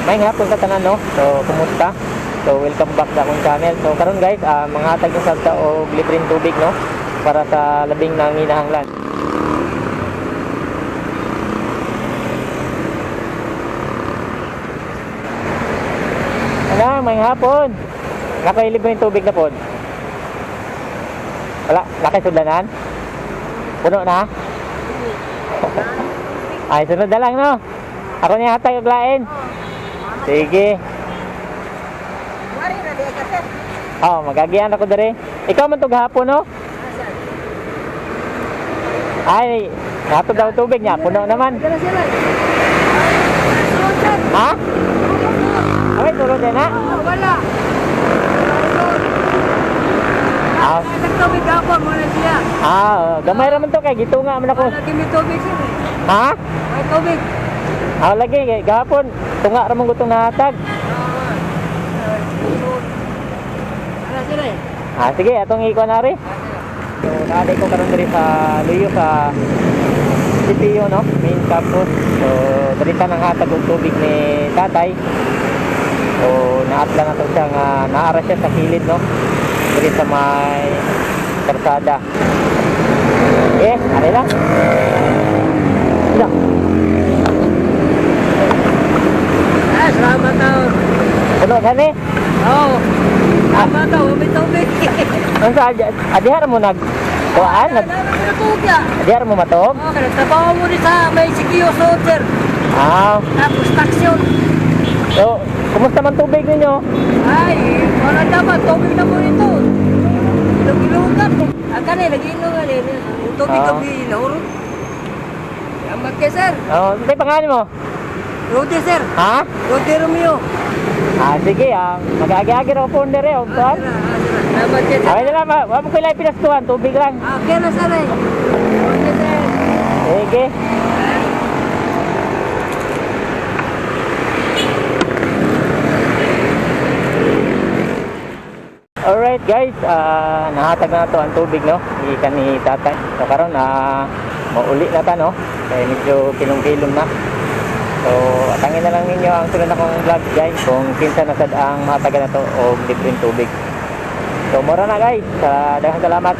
Maayong hapon sa tanan, no. So kumusta? So welcome back sa akong channel. So karon guys, manghatag ko sa og libreng tubig, no, para sa labing nanginahanglan. Ano, maayong hapon. Nakay libreng tubig na pod. Wala, nakay sudlanan. Puno na. Ay, sunod na lang, no. Ako niya hatag og lain. Sige. Wari na di ka, sir. Oh, magagian ako dere. Ikaw man to gahapon, no? Ay, nato daw tubig niya. Puno naman. Dala sila. Sir. Ha? Okay, tulog din, ha? Wala. Ah, Nagtubig ako mo na siya. ah, oh, gamay ra man to kay gitunga man ako. Wala kimi tubig, sir. Ha? May tubig. Ah, lagi kay gahapon tunga ra man gutong nahatag. Ala sila eh. Ah, sige, atong ikuan na rin. So, naaday ko karon diri sa Luyo sa CPU, no? Main campus. So, diri ta nang hatag og tubig ni tatay. So, naatla na to siya nga naara siya sa kilid, no? Diri sa may karsada. Eh, ari lang. Ila. Ah, salamat tao. Puno gani. Oo. Salamat tao, may tubig. Unsa adihar mo nag kuan nag adihar mo matuog? Okay, nagtrabaho mo rin sa may Sikiyo Soldier. Ah, Tapos taksyon. so kumusta man tubig ninyo? Ay, wala dapat. Tubig na mo ito. Ilog-ilogan. Ang kani, nag-inom nga rin. Ang tubig gabi, nahurot. Salamat kay sir. Oh, unsay pangalan mo? Rode, sir. Ha? Rode Romeo. Ah, sige, mag-agi-agi raw po dire, og tuan. Ah, sir, ah, sir. Salamat kay sir. Okay na lang, wa mo kilay pinastuan, tubig lang. Ah, okay na, sir eh. Okay, sir. Sige. Alright guys, nahatag na to ang tubig, no, gikan ni tatay. So karon mauli na ta, no. Kaya medyo kilong-kilong na. So atangin na lang ninyo ang sunod akong vlog, guys, kung kinsa na sad ang mahatagan na to og libreng tubig. So mura na guys, daghang salamat.